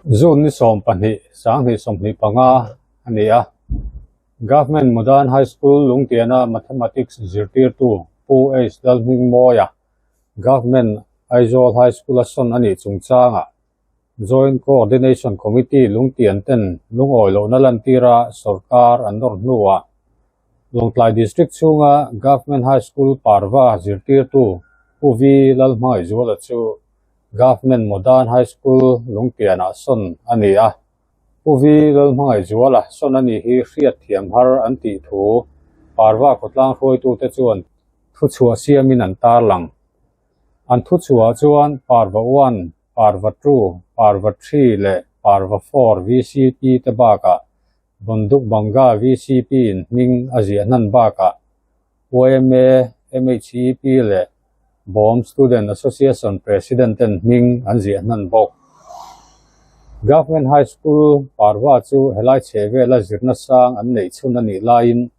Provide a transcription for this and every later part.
June ni 12 2025 a ni a. Government Modern High School Lungtiana Mathematics zirtirtu Pu H Lalhmingmawia Government Aizawl High School a sawn a nih chungchangah Joint Coordination Committee Lungtian ten lungawi lohna lantira sorkar an nawr hnuah Lawngtlai District chhunga Government High School Parva zirtirtu Pu V Lalhmangaihzuala chu Government Modern High School Lungtianah sawn a ni a. Pu V Lalhmangaihzuala sawn a nih hi hriat thiam har an tih thu Parva khawtlang hruaitute chuan thuchhuah siamin an tarlang. An thuchhuah chuan Parva 1, Parva 2, Parva 3 leh Parva 4 VCP te bakah Bonduk Banga VCP in hming a ziah hnan bakah yma, MHEP leh Bawm Student Association President ten hming an ziah hnan bawk. Government High School Parva chu helai chhe vela zirna sang an neih chhun a nih laiin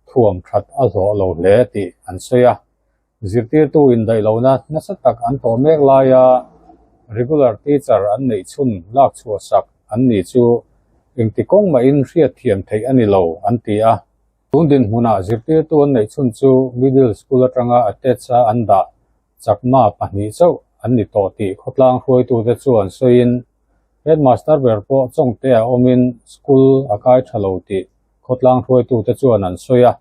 thuam that a hlawh lo hle tih an sawi a. Zirtirtu indaih lohna nasa tak an tawh mek laia regular teacher an neih chhun lak chhuah sak an ni chu engti kawng mahin hriat thiam theih a ni lo an ti a. Tun dinhmunah zirtirtu an neih chhun chu middle school atanga attach a an dah chakma pahnih chauh an ni tawh tih khawtlang hruaitute chuan sawiin headmaster ber pawh chawngte a awmin school a kai tha lo tih khawtlang hruaitute chuan an sawi a.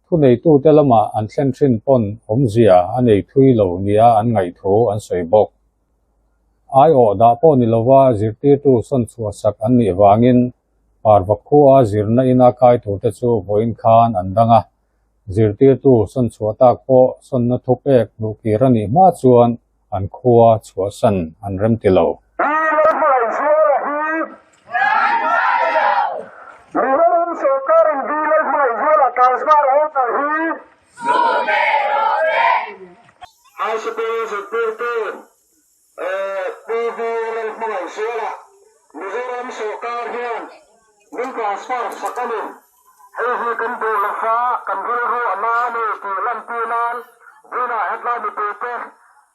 Thuneitute lamah an thlen thin pawn awmzia a nei thui lo nia an ngaih thu an sawi bawk. Aiawh dah pawh ni lova zirtirtu sawn chhuahsak an nih vangin Parva khua zirna ina kai turte chu vawiin khan an dang a, zirtirtu sawn chhuah tak pawh sawnna thupek hnuhkir a nih hma chuan an khua chhuahsan an remti lo.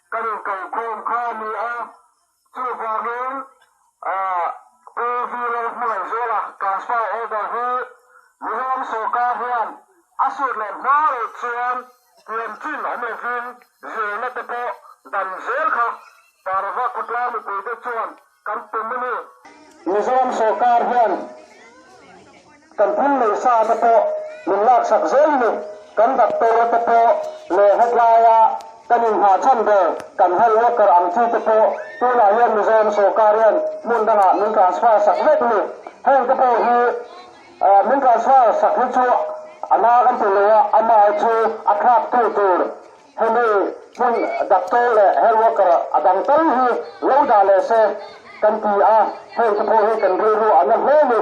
Kan inkalkhawm kha a ni a, chuvangin Pu Vilalhmangaihzuala transfer order hi Mizoram sawrkar hian a sut leh hma loh chuan tiam chin awm lovin zirna te pawh dan zel kha Parva khawtlang mipuite chuan kan tum a ni. Mizoram sawrkar hian kan thil nei sa te pawh min laksak zel a ni. Kan doctor te pawh leh hetlaia kan inghah chhan ber kan health worker ang chi te pawh tunah hian Mizoram sawrkar hian hmun dangah min transfer sak vek a ni. Heng te pawh hi min transfer sak hi chu a na kan ti lo a, amah chu a thlak tu tur Hemi hmun doctor leh health worker a dang tal hi lo dah leh se kan ti a, heng te pawh hi kan rilru a na hle a ni.